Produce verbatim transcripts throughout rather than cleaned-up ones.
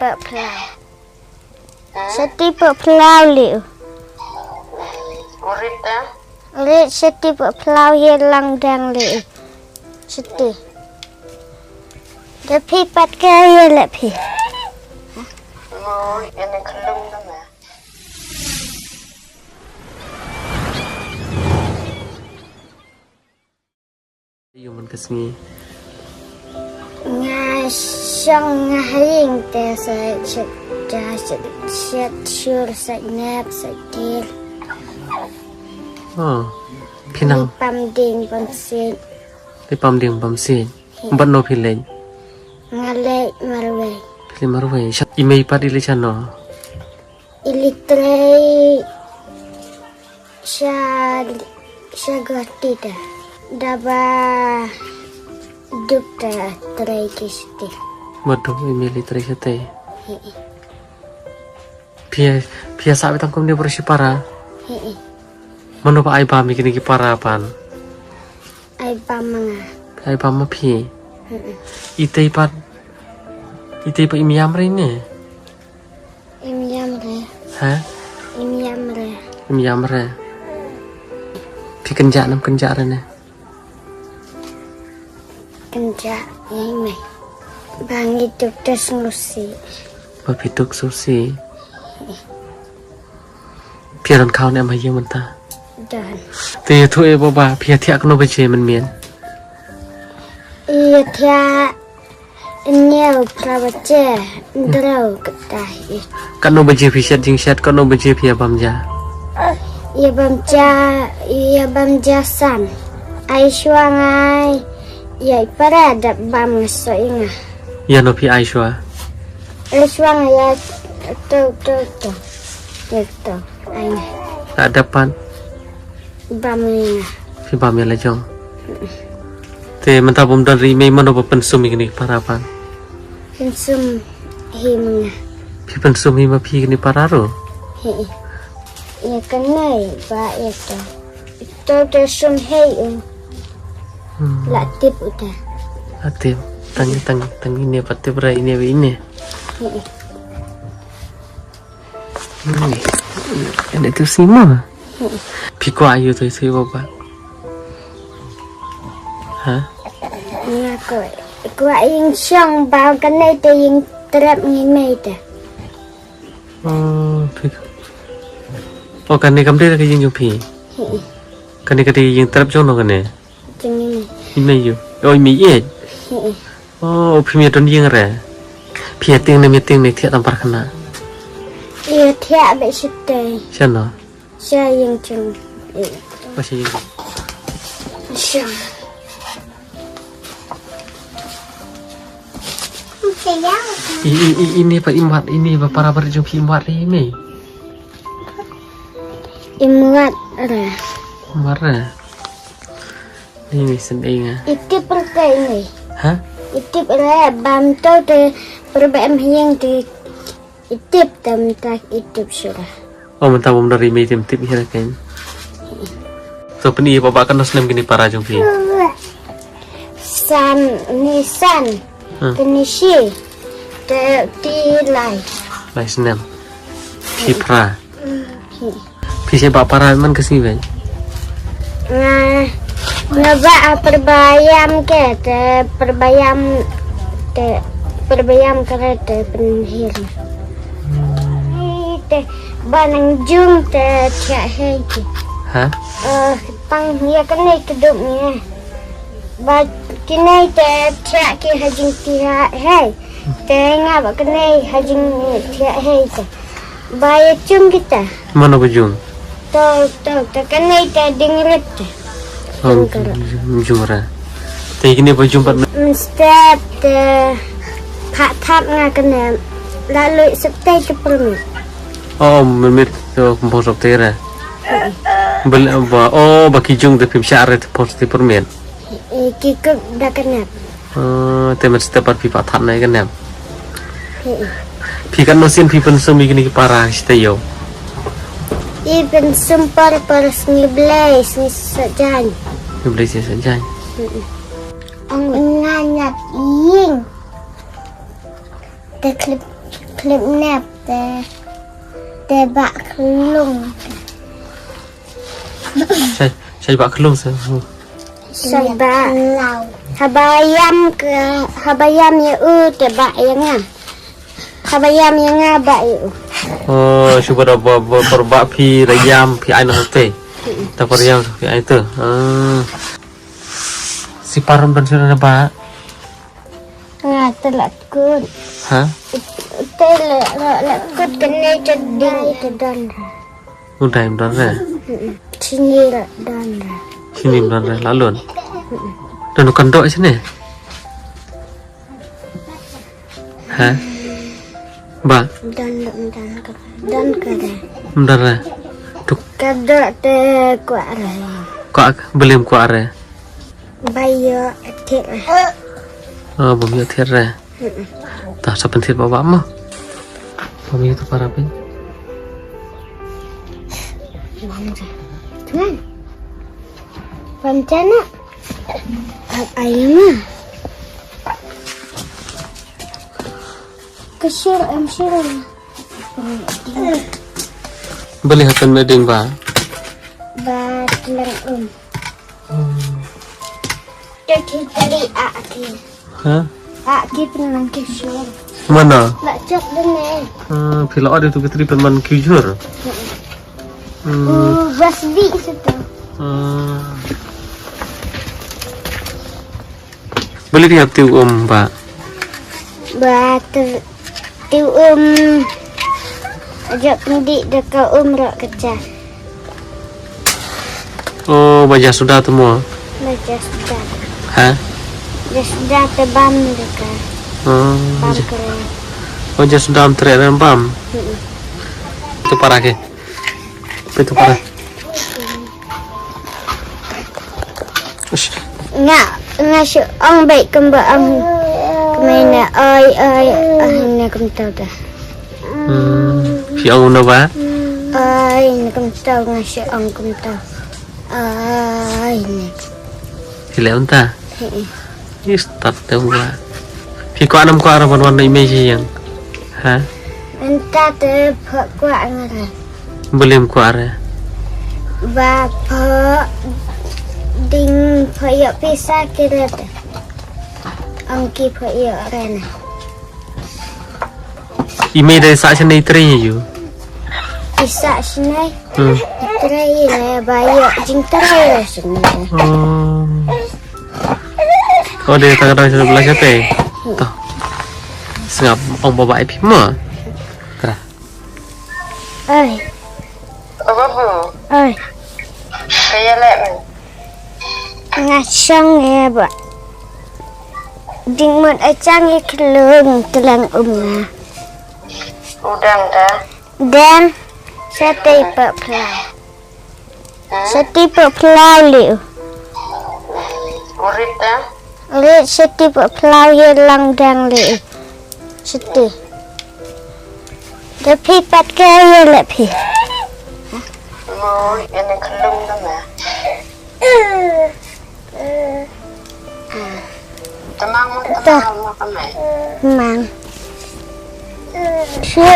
Pok phlaw. Sati pok phlaw liu. Urit da? Urit sati pok phlaw ye lang dang liu. Sati. Da phi pat ka ye le phi. Mo, ene khlung na ma. Ayu man ka sngi. Nga shong nga ha ïing te sa shet ja shet shet shur sa nep sa kir. Oh, phi nang. Li pam ding pam sit. Li pam ding pam sit. Hi. Bad no phi leit? Nga leit marwei. Phi leit marwei. Sha i mei pat i leit sha no? I leit trei sha sha Guwahati da. Da ba duk da trei ki shatei. Ba duk i mei leit trei shatei. Hi. Phi, phi sah beit tang kumne baroh shi para. Hi. Mano ba ai bam ïa kine ki para pat? Ai bam ma nga. Ai bam ma phi. Hi. Itei pat. Itei pat im ïam re ne? Im ïam re. Ha? Im ïam re. Im ïam re. Phi kynjah nam kynjah re ne? Kynjah ïa i mei. Ba ngi duk da sngewsih. Ba phi duk sngewsih. Phi don khaw ne em ha ïing mynta? Don. Te ïathuh ïa baba, phi ïathiah kano baje mynmiet? Ïathiah hynñiew phra baje, hynriew kata hi. Kano baje phi shet jingshet, kano baje phi ïa bam ja? Ïa bam ja, ïa bam ja san. Ai shuwa nga ïa i para da bam nga soh ïa nga. Ïa no phi ai shuwa? Ai shuwa nga ïa to, to, to. Ïa to, ai nga. Ka dap pat? Bam ïa nga. Phi bam ïa la jong. Te mynta bym don ri mei mano ba pynsum ïa kine para pat? Pynsum hi ma nga. Phi pynsum hi ma phi kine para ruh? Hi. Ïa kane ba ïa to. To te sum hei u. Hmm. La tip uta. La tip. Tang, tang, tang ine pat tip ra ine ba ine. Hi. Ine, ine tu sima. Phi kwah ïa u tu sima ba. Ha? Ïa ko, kwah ïing shong ba kane te ïing trep ngi mei te. Oh, phi. Oh, kane kam dei ka ïing jong phi. Hi. Kane ka dei ïing trep jong no kane. Jong ngi mei. I mei ïa u. Oh, i mei ïa. Hi. Oh, phi mei don ïing re. Phi ïa tieng ne mei tieng ne thiah tam par khana. Ïa thiah be sitei. Shano? Sha ïing jong. Ba sha ïing. Sha. I, i, i, ine ba im wad, ine ba para barit jong phi im wad re ine. Im wad re. Im wad re. Ine sending ah. I tip re te ine. Ha? I tip re bam to te para ba em hieng te. I tip tam tak i tip shuwa. Oh, mynta bym don ri mei te ym tip hi ra kein. To pyni ïa baba katno snem kine para jong phi. San ni san. Hmm. Kine shi. Te ti lai. Lai snem. Phi phra. Hmm. Phi seh ba para man ka sngi bad. Nga, nga ba a perbayam ke, te perbayam, te perbayam kare te penhir. Te ba nang jung te thiah hei ki. Ha? Eh, pang ïa kane te dup ni. Ba kine te thiah ki ha jingthiah hei. Te nga ba kane ha jingthiah hei te. Ba ïa jung kita. Mano ba jung? To, to, to kane te ding rit te. Oh, jung ra. Te kine ba jung pat mynstep te pha thap nga kane. La lui sep te te permit. Oh, mynmiet to pynphong sep te ra. Bel ba, oh, ba ki jung te phim shah re te pynphong sep te permit. Eh, ki kup da kane. Ah, te mynstep pat phi pha thap na kane. Hi. Phi katno sien phi pynsum ïa kine ki para sha taïew? I pynsum por por sngi blei sngi sajan. Sngi blei sngi sajan. Ong nga ñiat ïing. Te khlip Lip nep te, te ba klung. Shai, shai ba klung se. Shai ba. Haba ïam ke, haba ïam ïa u te ba ïa nga. Haba ïam ïa nga ba ïa u. Oh, shu ba da ba, ba, ba, ba phi da ïam phi ai noh te. Ta ba ïam phi ai te. Ah. Si param ban shu da ba. Nga te la kut. Ha? Te la, la, la kut kane te ding te don. U dai don re. Sini la don re. Sini don re la lun. Don kan do sini. Ha? Ba. Don, don, don ka, don ka re. Don re. Tuk. Ka do te kwa re. Kwa, belim kwa re. Ba ïoh thied re. Oh, ba ïoh thied re. Ta sa pynthied ba ba mo. Ba ïoh tu para pyn. Tuan. Pam chana. Ai ma. Kesur em sir. Beli hatan meding ba. Ba telang um. Te ki tadi a ki. Ha? A ki pynlang ki shur. Mana? La chok dene. Ha, phi la ode tu ki tri pynman ki shur. Hmm. Bas bi situ. Hmm. Beli dia tiu um ba. Ba ter Tiu um. Aja pyndi da ka um ro ka cha. Oh, ba ja suda tu mo. Ba ja suda. Ha? Ja suda te bam da ka. Oh, bam ja. Kere. Oh, ja suda am tre ren bam. Hmm. Tu para ke. Pito para. Nga, nga shu ong beit kumba ong. Kumne oi, oi, oi, ne kumto da. Hmm, shu ong na ba? Oi, ne kumto nga shu ong kumto. Oi, ne. Shu le unta? Heeh. Is tat te wa. Phi kwah nam kwah ra ban wan na imei shi yang. Ha? Mynta te pho kwah nga re. Beli em kwah re. Ba pho ding pho ïoh pisa ki re te. Ong ki pho ïoh re na. Imei dei sa shnei trei yu. Isa shnei. Hmm. Trei le ba ïoh jingtrei le shnei. Oh. Oh, dei ta ka dang shnei bela shnei. To. Sngap ong baba ai phi mo. Tra. Oi. Oi. Kaya le. Nga shong e ba. Ding mut a chang e klung tlang um nga. Udang da. Dang. Sa tei pa pla. Sati pok plau liu. Urit da. Urit sati pok plau ye lang dang liu. Sati. Da phi pat ke ye le phi. Mo ene klung da ma. Mang. Shu.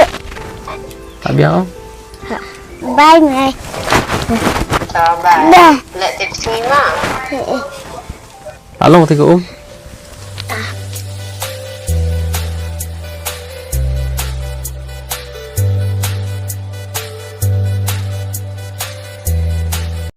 Bye, mei. Bye. Bye. Leh tip sngi ma. Along ti ko um.